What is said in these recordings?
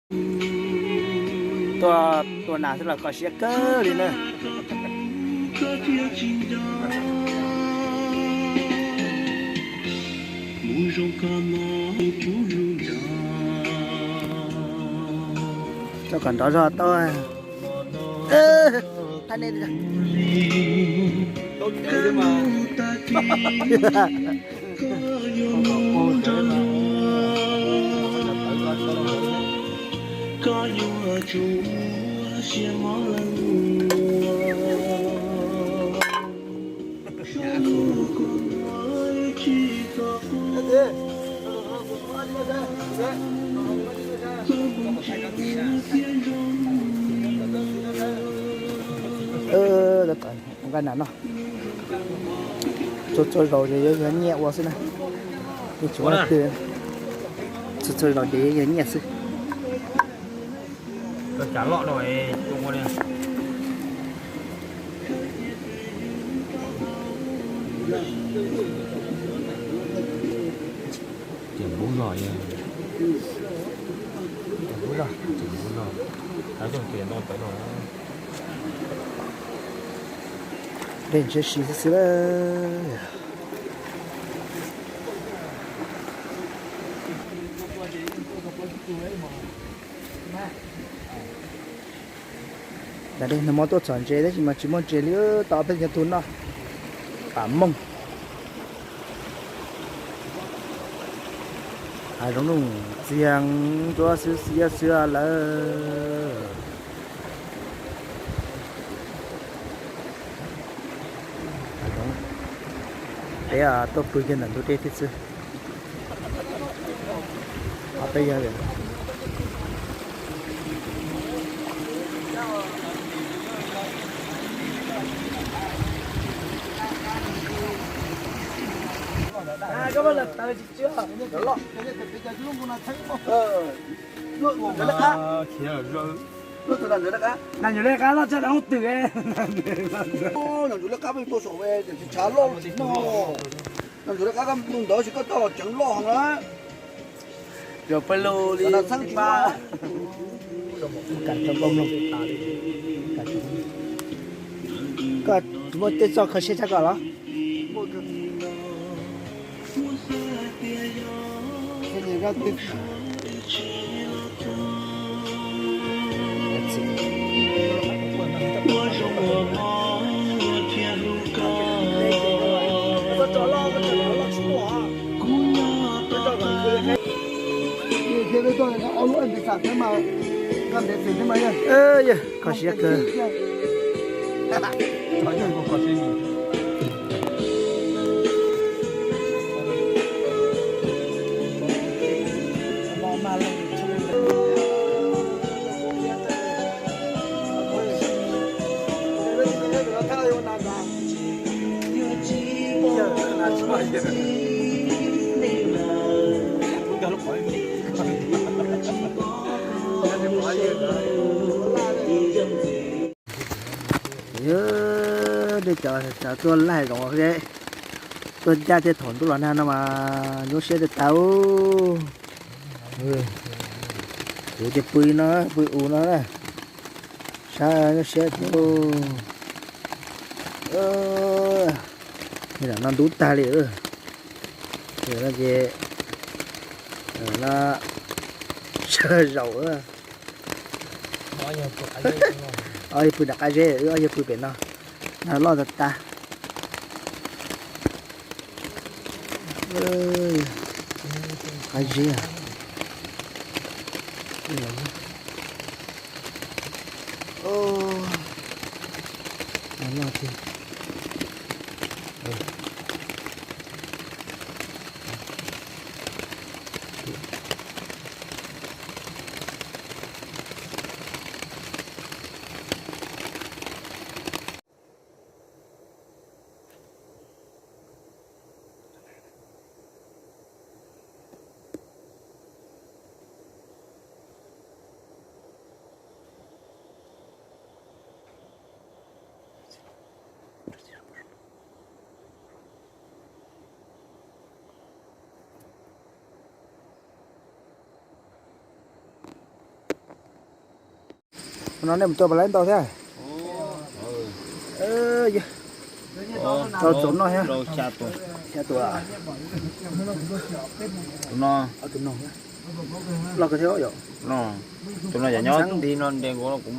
Tua, tua nas xwb los kho siab kawg li na. Tso kom nrov zog tau. Thaij nej. Nqa nas no. Txhua txhua zaus ces yuav yog nyiaj ua xwb na. Txhua txhua zaus ces yuav yog nyiaj xwb. Ces npub zog, ces npub zog, ces npub zog. Tab cog ces no pem no. Dej ntshiab si xwb xwb. Nag hmo tuaj txhom ntses tab sis mas tsis muaj ntses li, tau peb cov tug noj pam mooj. Hav zoov nuj txiag ntsuab xwb xiab xwb lawm. Peb tuaj pw kiag ntawm ntug dej thiab xwb. Peb yog Nas nyuam le qab loj tshaj dab twm. Nas nyuam le qab peb tuaj saum tshav loj tsis muaj. Nas nyuam le qab koj mus ntawd sis koj coj los tseev loj heev na. Cov pawg lug li pab. Koj muaj tej txoj kho siab tshaj ko los? Yog kho siab kawg. Tej cov tuaj laij zoov, tuaj ncaj tej thaum ntuj los nag no mas nyuaj siab tiag tas. Kuv ces pw no, pw u no na. Sab nyuaj siab tiag. Lam no ntub tag li. No ces no sawv zaum. Ob yawg pw nram qab zeb, wb ob yawg pw pem no. Nag loj tas tas. Qab zeb. Nag loj tiag. No nej mus tua puas laib ntau thiab? Tau txaus noj thiab. Xya tus. Tus no loj kawg thiab yom. Tus no yog nyob nti no ntes nkaus no kuv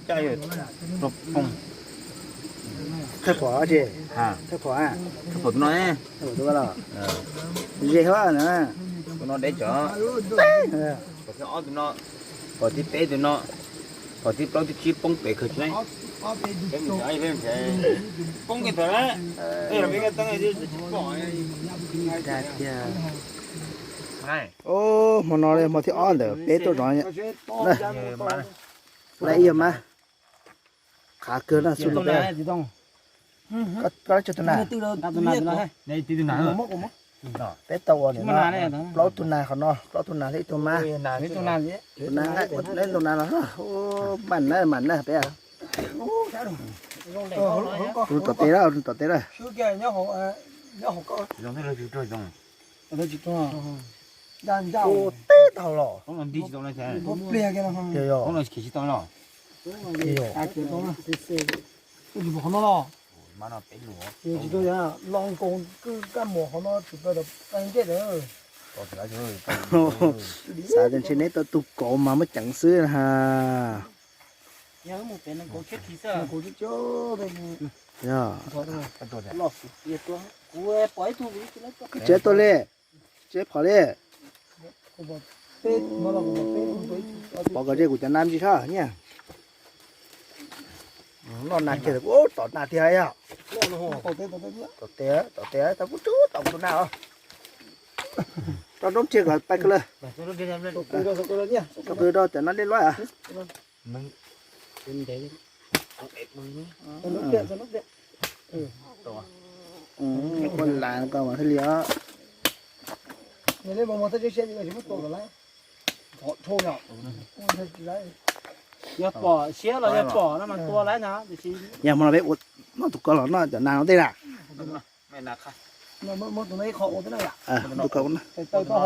caj yog rau phooj. Thawj phom tsi? Thawj phom, thawj phom tus no, thawj phom tus los ze hab na. Tus no deb tsawv. Pom thib ob tus no, pom thib peb tus no, pom thib plaub thib tsib poob pem kawg tsi. Poob kawg tag. Hmo no hmo thib ob ntawm peb tuaj zov. Lab ib yog mas. Qhav kawg na xu no peb. Koj lab tsawg tus nas? Peb tau ua plaub tug nas qhov no, plaub tug nas thiab ib tug mab. Tus nas, tus nas los mam na mam na peb. Tom tes lawm, tom tes lawm. Teb tau los. Xav tias ntshe neb tau tug kauv mas muab ceev xwb ha. Tsis tuaj li, tsis phom li. Pom kom ze kuv cov nas ntsis tso nyiaj. Noj nas kiag, tom nas tiag yog. Tom tes, tom tes, tau kuv tub tom kuv tus nas os. Rau roob tsiag kom pais kawg lawm. Tau qw rau cov no dej luab. Ua las ko mas thiaj li os. Yog pom siab los yog pom no mas tua lawm na, tiam sis yog hmo no peb ua noj tus ko los noj cov nas no tej na. Tus ko, tus ko.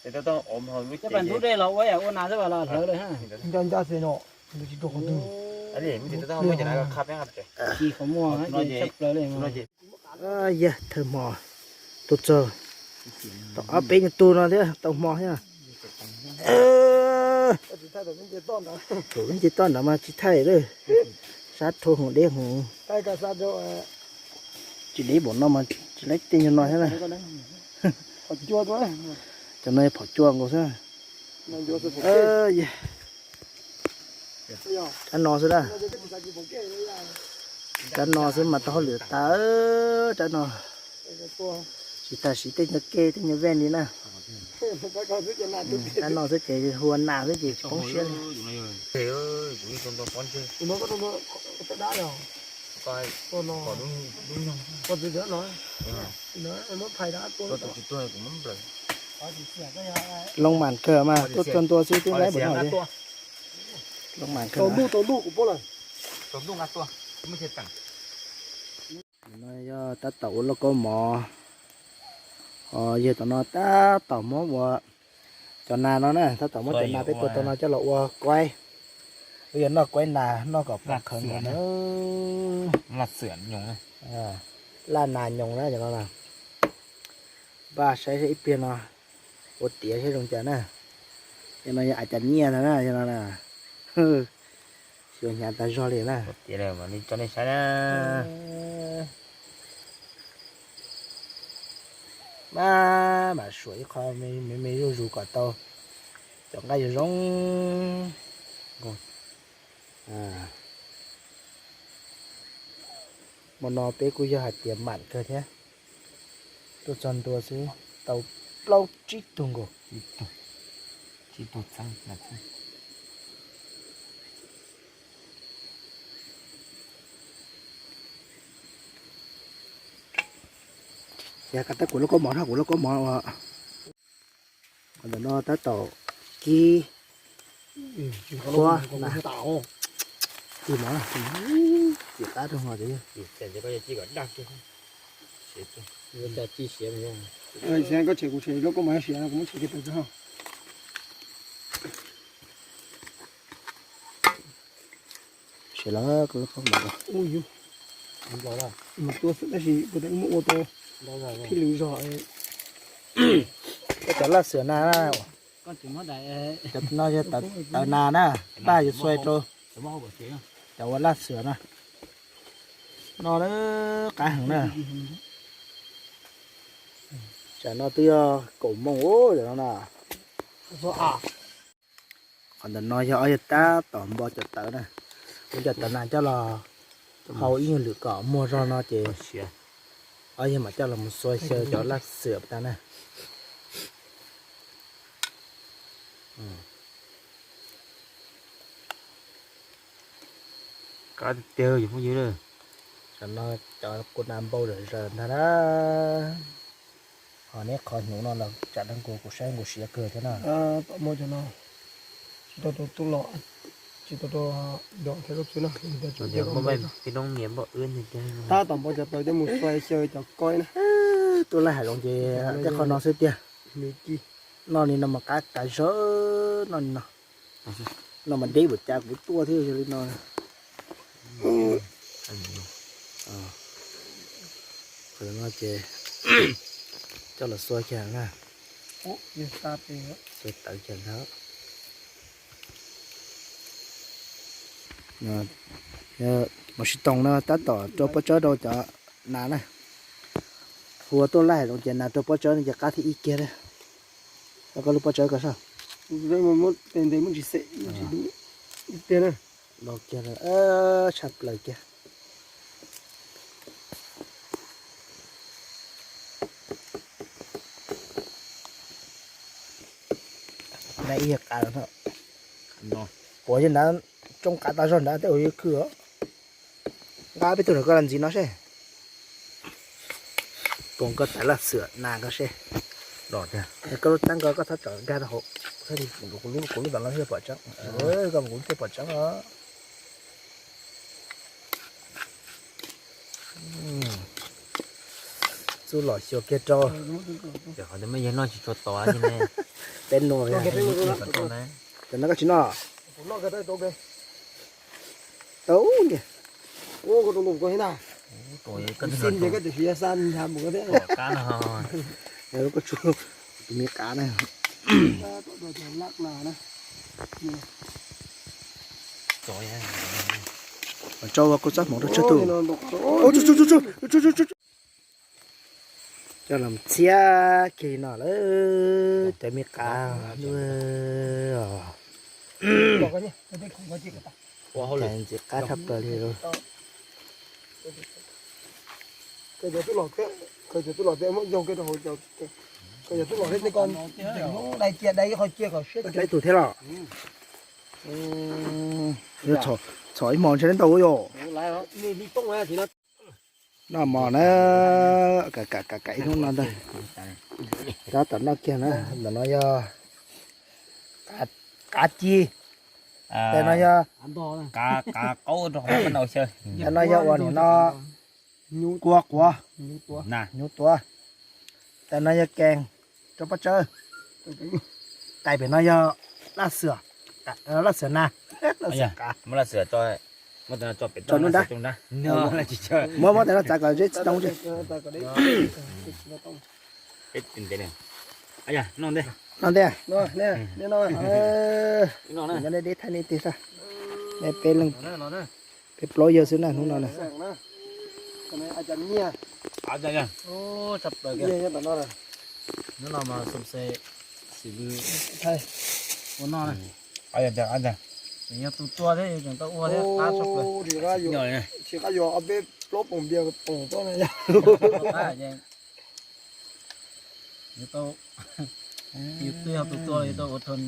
Coj pas ntub dej los ua, ua nas xwb los hlawv lawm. Nco nco xwb no, tsis rau qhov twg. Tsis qhov muag tshaj plaws li. Yog thawj hmo tuaj txog, tau ob peb nyuag tug no thiab tau hmo thiab. Tus nce toj nrad mas tsis thaij lawm, sab rhau hoom deb hoom. Tsis deb npaum no mas tsis laib tej nyuag no thiab na. Cov no yog phom cua nkaus xwb. Rab no xwb na. Rab no xwb mas tau hauj lwm tas, rab no. Tsis tas siv tej nyuag ke tej nyuag vej li na. Rab no xwb ces hu ua nas xwb ces tsis poob siab li. Loo mam kawg mas tuaj txog ntua xwb twb laib npaum no li. Loo mam kawg. No yog tab tom ua lauj kaub mov. Yog tom no tab tom muab ua cov nas no na, tab tom muab cov nas peb tua tau no coj los ua kuaib. Wb yuav noj kuaib nas noj kom pom kheev nkaus na. Laj nas nyoos na cov no na. Npaj saib saib ib pliag no ua tiav saib zoo cas na. Cov no yog a cas nyiaj ntag na, cov no na. Xyuas hnyav tas zog li na. Tso nej saib na. Maj mam suam ib qho me me zuj zus kom tau cov nqaij zoo zoo. Hmo no peb kuj yog hais tias mam kawg thiab. Tuaj txog ntua xwb tau plaub tsib tug nkaus. Yog tab kuv lub kaub mov, kuv lub kaub mov. Qhov ntawm no tab tom kib qhuab na. Kib mov, kib qab rau hov. Koj tshem kuv tshem lub kaub mov siav no kuv muab tshem kiag tawm tso. Ces los ua xwb tab sis kuv tias muab ua tau phij lwm zog. Cov laj xwm na, cov no yog tawv nas na, npaj yuav xuas rau cov ua laj xwm na. No qab heev na. Tsam no twb yog kaum moos ub no na. Qhov ntawm no yog ob yawg tab tom npo cov tawv na, muab cov tawv nas coj los hau ib nyuag lwm kom muag zog no ces ob yawg mam coj los mus xuas xyaw cov laj xwm tag na. Qab tiag tiag cov phooj ywg. Tam no cov kua nas npau zom zaws ntag na. Ho neb qhov hnyuv no los tsam dab nkuv kuv saib nkuv siav kawg thiab na. Tsis tau rau tub los, tsis tau rau dom thiab lub txwv no. Tab tom npau cov tawv coj mus xuas xyaw cov koib na. Tuaj laij hav zoov ces tej qhov no xwb tiag. Noj li no mas qab kav zog, noj li no. No mas deb npaum cas kuv tuaj thiab yog li no. Qhov no ces coj los xuas kiag na. Xuas tawv kiag ntag. Mos sib toog no tab tom rau pob tsawb rau cov nas na. Hu ua tuaj laij hav zoov ces nas rau pob tsawb no ces qab thib ib kiag na. Koj lub pob tsawb koj soj. Ntawd muab tes ntes muab tsis xem, tsis dub tiag na. Tshaj plaws kiag. Nqa ib yam qab no, quav yog nrad, tsoo qab tas zog nrad tej uas yuav khw os. Nqa peb tug ntawm koj los ntxiv no seb. Pom koj tawv laj xwm nas koj seb. Koj lub tab koj, koj txhob tsom nkag rau hauv. Kuv lub, kuv lub tom no thiaj pom tseeb. Koj mus kuv thiaj pom tseeb os. Txuj lom xyuas kiag rau. Peb nua, cov no koj tsis noj. Tau ntiag. Koj tsis, tus me qab na. Rau koj txoj hmoov rau tsawg tus. Coj los txhiab kiag li no lawm, cov me qab. Ntxim qab tshaj plaws li. Ib tug thiab los. Txhom ib hmos ntshe ntau yom. Noj mov na, kam kam ib hnub no ntag. Tab tom noj kiag na, ntawm no yog qab ci, ntawm no yog ntawm no yog ua nim no kua quav, hnyuv tuav, ntawm no yog kees rau pob tsawb, tais pem no yog laj xwm, laj xwm na, laj xwm kav. Muab ntawm no txav kom zeb tsis tau. Noj ntej, noj ntej, noj ntej, thaij nej tiag, nej peb leeg, peb plaub yawg xwb na hnub no na. Ua no na. Yog tus tua thiab yus tseem tau ua thiab qab tshaj plaws. Tsis qab yuav ob peb plaub poom npias poom tuaj na yog. Yus tau, yus twb yog tus tua yus tau ua rau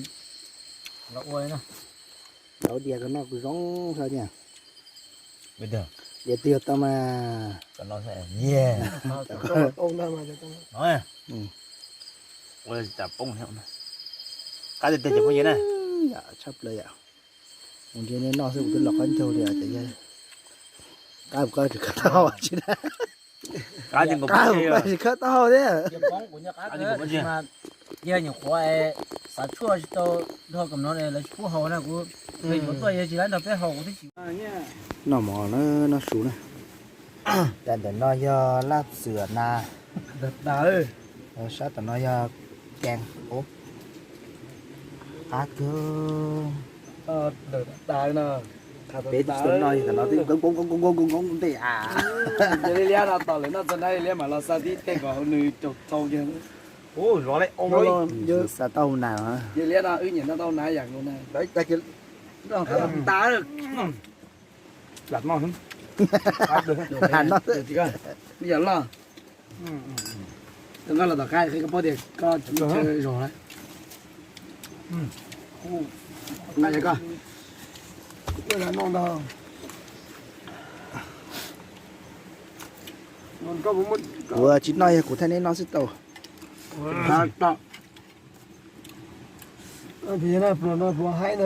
los ua li na. Lawv dias ko noj kuj zoo xwb tiag. Dias twg yog tau mas. Ua tsam poob thiab. Qab tiag tiag cov phooj ywg na. Yam tshaj plaws yom. Mus ntshe nej noj xwb kuv twb los qab ncaug li os. Qab koj tsis khawb taub hau tsis na. Qab koj tsis khawb taub hau thiab. Yog nyuam qhuav Xav tshuaj tsis tau, dhau kam no lawv tsis pub haus na kuv. Yuav tuaj yog tsis lawv nrog peb haus kuv twb tsis. Noj mov na, noj su na. Cas ntawm no yog laj txwm na. Sab tom no yog kees. Qab kawg. Peb tsis tau noj, tam no twb nkoos nkoos nkoos nkoos nkoos ntej a. Yog li liab no tos lawv noj txog na, liab mam los xa tib teg kom nws caum tau kiag. Xav tau nas. Yog liab no wb nyiam noj tau nas yam nkaus na. Lam noj. Yam loj. Koj los tom qab qhia koj paub tias koj tsis chaw zog lawm. Nqa koj. Kuv tsis noj, yog kuv thaij neb noj xwb tau. Pluas no pluas haib na.